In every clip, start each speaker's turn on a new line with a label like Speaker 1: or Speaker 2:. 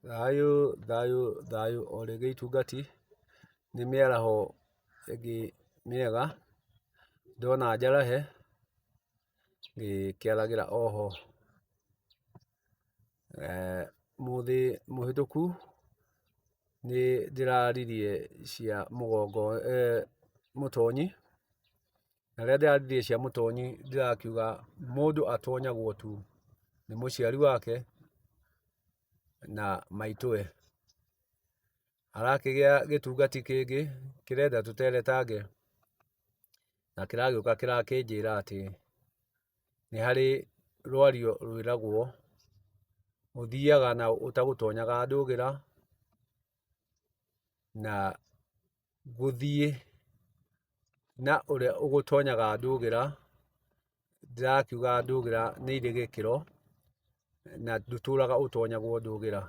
Speaker 1: Thayũ thayũ thayũ o rĩngĩ itungati, nĩ mĩaraho ĩngĩ mĩega, ndona njarahe ngĩkĩaragĩra oho. Mũthĩ mũhĩtũku nĩ ndĩraririe cia mũgongo mũtonyi, na rĩrĩa ndĩraririe cia mũtonyi ndĩrakiuga mũndũ atonyagwo tu nĩ mũciari wake na maitũwe. Harakĩgĩa gĩtungati kĩngĩ kĩrenda tũteretange, na kĩragĩũka kĩrakĩnjĩra atĩ nĩ harĩ rwario rwĩragwo ũthiaga na ũtagũtonyaga ndũgĩra, na gũthiĩ na ũrĩa ũgũtonyaga ndũgĩra, ndĩrakiuga ndũgĩra nĩ irĩ gĩkĩro, na ndũtũraga ũtonyagwo ndũgĩra.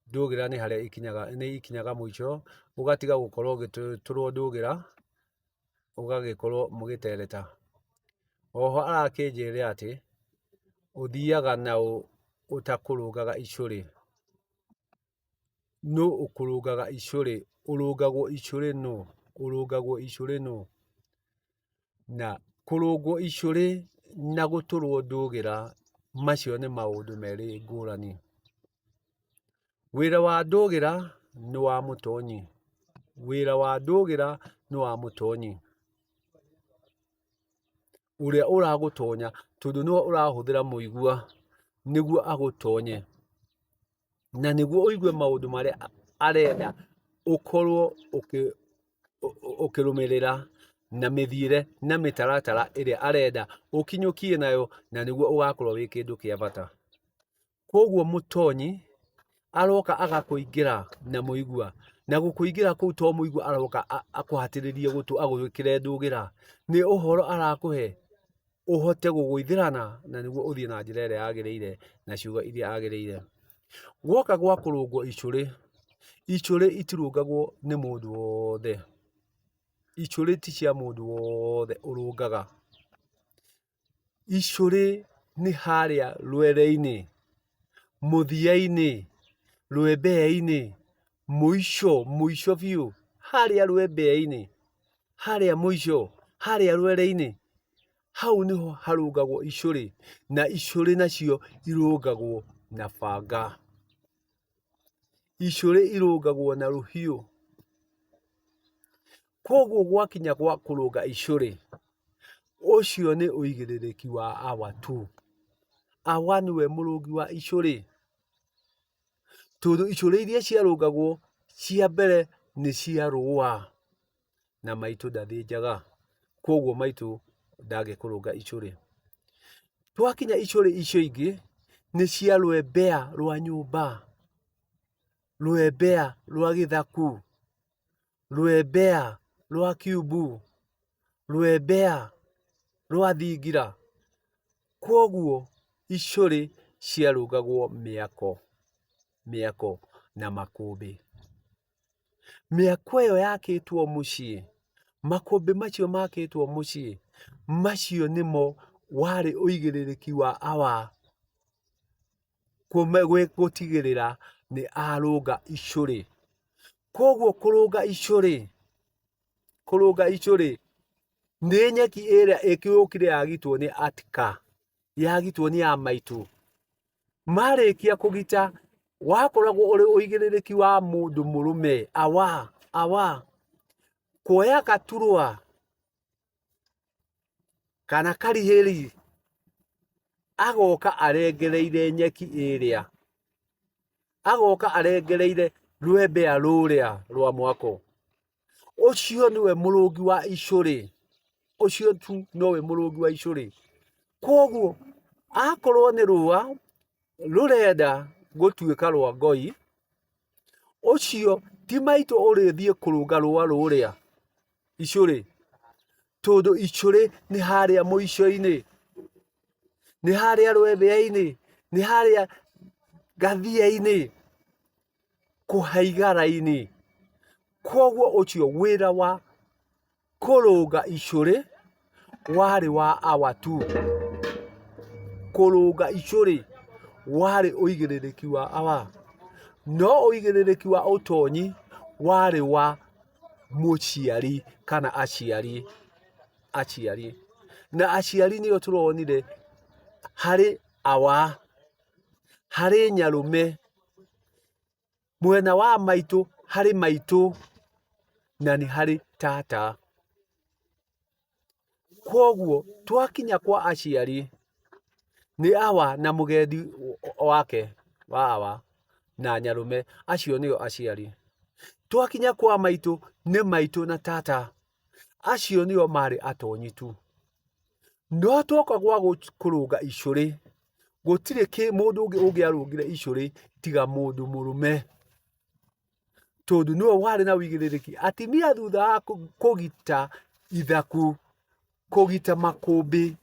Speaker 1: Ndũgĩra nĩ harĩa ikinyaga, nĩ ikinyaga mũico, ũgatiga gũkorwo ũgĩtũrwo ndũgĩra, ũgagĩkorwo mũgĩtereta. Oho arakĩnjĩra atĩ, ũthiaga na ũtakũrũngaga icũrĩ. Nũ ũkũrũngaga icũrĩ? Ũrũngagwo icũrĩ nũ? Ũrũngagwo icũrĩ nũ? Na kũrũngwo icũrĩ na gũtũrwo ndũgĩra, macio nĩ maũndũ merĩ ngũrani. Wĩra wa ndũgĩra nĩ wa mũtonyi. Wĩra wa ndũgĩra nĩ wa mũtonyi. Ũrĩa ũragũtonya tondũ nĩwe ũrahũthĩra mũigua nĩguo agũtonye. Na nĩguo ũigue maũndũ marĩa arenda ũkorwo ũkĩrũmĩrĩra na mĩthiĩre na mĩtaratara ĩrĩa arenda ũkinyũkie nayo, na nĩguo ũgakorwo wĩ kĩndũ kĩa bata. Koguo mũtonyi aroka agakũingĩra na mũigua, na gũkũingĩra kũu to mũigua aroka akũhatĩrĩrie gũtũ agwĩkĩre ndũgĩra, nĩ ũhoro arakũhe ũhote gũgũithĩrana na nĩguo ũthiĩ na njĩra ĩrĩa yagĩrĩire na ciugo iria yagĩrĩire. Guoka gwa kũrũngwo icũrĩ, icũrĩ itirũngagwo nĩ mũndũ wothe, icũrĩ ti cia mũndũ wothe ũrũngaga. Icũrĩ nĩ harĩa rwere-inĩ, mũthia-inĩ, rwembea-inĩ, mũico mũico biũ, harĩa rwembea-inĩ, harĩa mũico, harĩa rwere-inĩ, hau nĩho harũngagwo icũrĩ, na icũrĩ nacio irũngagwo na banga. Icũrĩ irũngagwo na rũhiũ. Koguo gwakinya gwa kũrũnga icũrĩ, ũcio nĩ ũigĩrĩrĩki wa awa tu. Awa nĩwe mũrũngi wa icũrĩ, tondũ icũrĩ iria ciarũngagwo cia mbere nĩ cia rũa, na maitũ ndathĩnjaga, koguo maitũ ndangĩkũrũnga icũrĩ. Twakinya icũrĩ icio ingĩ, nĩ cia rwembea rwa nyũmba, rwembea rwa gĩthaku, rwembea rwa kiumbu, rwembea rwa thingira. Kwoguo icũrĩ ciarũngagwo mĩako, mĩako na makũmbĩ. Mĩako ĩyo yakĩtwo mũciĩ, makũmbĩ macio makĩtwo mũciĩ, macio nĩmo warĩ ũigĩrĩrĩki wa awa gũtigĩrĩra nĩ arũnga icũrĩ. Koguo kũrũnga icũrĩ, kũrũnga icũrĩ nĩ nyeki ĩrĩa ĩgĩũkire yagitwo nĩ Atika, yagitwo nĩ a maitũ. Marĩkia kũgita wakoragwo ũrĩ ũigĩrĩrĩki wa mũndũ mũrũme awa awa kuoya gaturwa kana karihĩri agoka arengereire nyeki ĩrĩa, agoka arengereire rwembea rũrĩa rwa mwako. Ũcio nĩwe mũrũngi wa icũrĩ, ũcio tu nowe mũrũngi wa icũrĩ. Koguo akorwo nĩ rũa rũrenda gũtuĩka rwa ngoi, ũcio ti maitũ ũrĩthiĩ kũrũnga rũa rũrĩa icũrĩ, tondũ icũrĩ nĩ harĩa mũico-inĩ, nĩ harĩa rwembea-inĩ, nĩ harĩa gathia-inĩ. Kũhaiga raini. Kwoguo ũcio wĩra wa kũrũnga icũrĩ warĩ wa awa tu. Kũrũnga icũrĩ warĩ ũigĩrĩrĩki wa awa. No ũigĩrĩrĩki wa ũtonyi warĩ wa mũciari kana aciari, aciari. Na aciari nĩo tũronire harĩ awa, harĩ nyarũme, mwena wa maitũ harĩ maitũ, na nĩ harĩ tata. Kwoguo twakinya kwa aciari, nĩ awa na mũgendi wake wa awa na nyarũme, acio nĩo aciari. Twakinya kwa maitũ, nĩ maitũ na tata, acio nĩo marĩ atonyi tu. No twoka gwa kũrũnga icũrĩ, gũtirĩ mũndũ ũngĩ ũngĩarũngire icũrĩ tiga mũndũ mũrũme. Tondũ nĩwe warĩ na ũigĩrĩrĩki. Atumia thutha wa kũgita ithaku, kũgita makũmbĩ,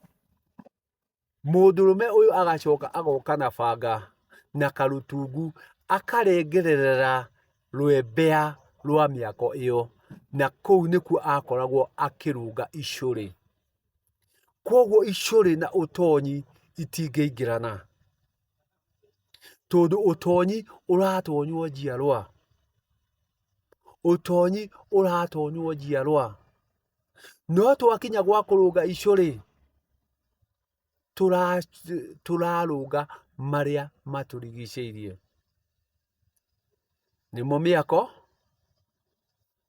Speaker 1: mũndũrũme ũyũ agacoka agoka na banga na karũtungu akarengerera rwembea rwa mĩako ĩyo, na kũu nĩkuo akoragwo akĩrũnga icũrĩ. Kwoguo icũrĩ na ũtonyi itingĩingĩrana. Tondũ ũtonyi ũratonywo njiarwa, ũtonyi ũratonywo njiarwa. No twakinya gwa kũrũnga icũrĩ, tũrarũnga marĩa matũrigicĩirie, nĩmo mĩako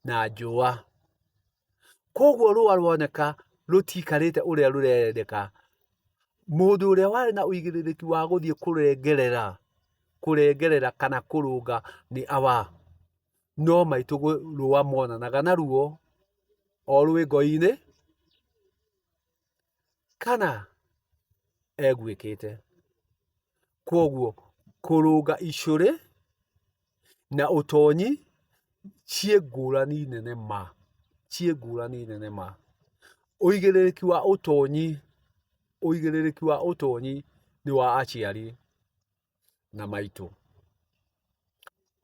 Speaker 1: na njũa. Koguo rũa ruoneka rũtiikarĩte ũrĩa rũrendeka, mũndũ ũrĩa warĩ na ũigĩrĩrĩki wa gũthiĩ kũrengerera, kũrengerera kana kũrũnga nĩ awa. No maitũ rũa monanaga naruo o rwĩ ngoi-inĩ kana eguĩkĩte. Kwoguo kũrũnga icũrĩ na ũtonyi ciĩ ngũrani nene ma, ciĩ ngũrani nene ma. Ũigĩrĩrĩki wa ũtonyi, ũigĩrĩrĩki wa ũtonyi nĩ wa aciari na maitũ.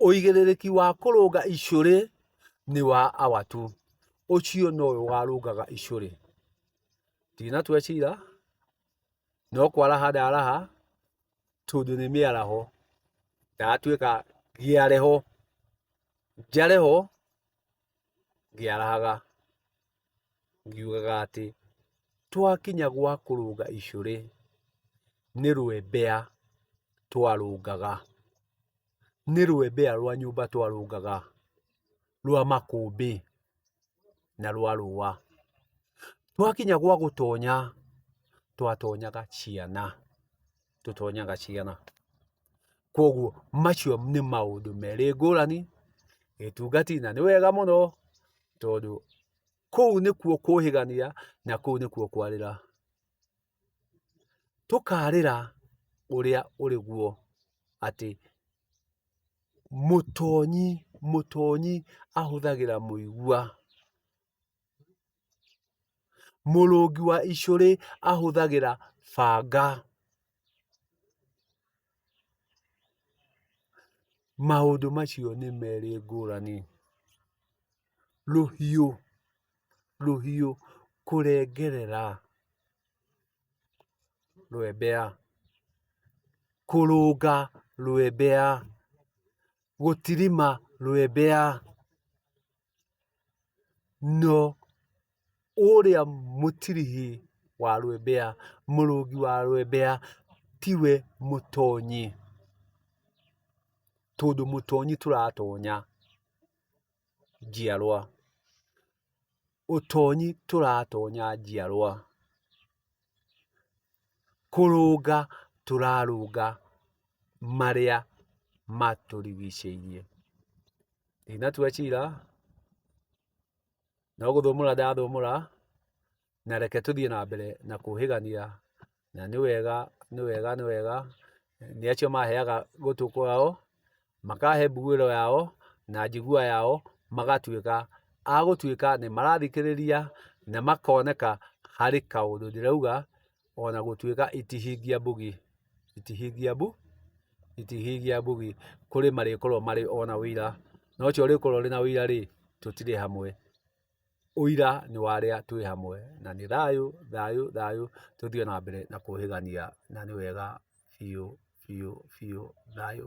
Speaker 1: Ũigĩrĩrĩki wa kũrũnga icũrĩ nĩ wa awa tu, ũcio nowe ũkarũngaga icũrĩ. Ndinatua cira, no kwaraha ndaraha, tondũ nĩ mĩaraho, ndatuĩka ngĩareho, njareho ngĩarahaga, ngiugaga atĩ twakinya gwa kũrũnga icũrĩ, nĩ rwembea twarũngaga, nĩ rwembea rwa nyũmba twarũngaga, rwa makũmbĩ na rwa rũa. Twakinya gwa gũtonya, twatonyaga ciana, tũtonyaga ciana. Kwoguo macio nĩ maũndũ merĩ ngũrani, gĩtungati na nĩ wega mũno, tondũ kũu nĩkuo kũhĩgania na kũu nĩkuo kwarĩra. Tũkarĩra ũrĩa ũrĩ guo atĩ mũtonyi, mũtonyi ahũthagĩra mũigua. Mũrũngi wa icũrĩ ahũthagĩra banga. Maũndũ macio nĩ merĩ ngũrani. Rũhiũ, rũhiũ kũrengerera rwembea, kũrũnga rwembea, gũtirima rwembea. No ũrĩa mũtirihi wa rwembea, mũrũngi wa rwembea tiwe mũtonyi, tondũ mũtonyi tũratonya njiarwa, ũtonyi tũratonya njiarwa, kũrũnga tũrarũnga marĩa matũrigicĩirie. Ndinatua cira, no gũthũmũra ndathũmũra, na reke tũthiĩ na mbere na kũhĩgania, na nĩ wega, nĩ wega, nĩ wega, nĩ acio maheaga gũtũ kwao, makahe mbuguĩro yao, na njigua yao, magatuĩka a gũtuĩka nĩ marathikĩrĩria, na makoneka harĩ kaũndũ ndĩrauga, ona gũtuĩka itihingia mbugi, itihingia mbu, itihingia mbugi, kũrĩ marĩkorwo marĩ ona ũira, na ũcio ũrĩkorwo ũrĩ na ũira rĩ, tũtirĩ hamwe. Ũira nĩ wa arĩa twĩ hamwe, na nĩ thayũ, thayũ, thayũ, tũthiĩ na mbere na kũhĩgania, na nĩ wega biũ, biũ, biũ, thayũ.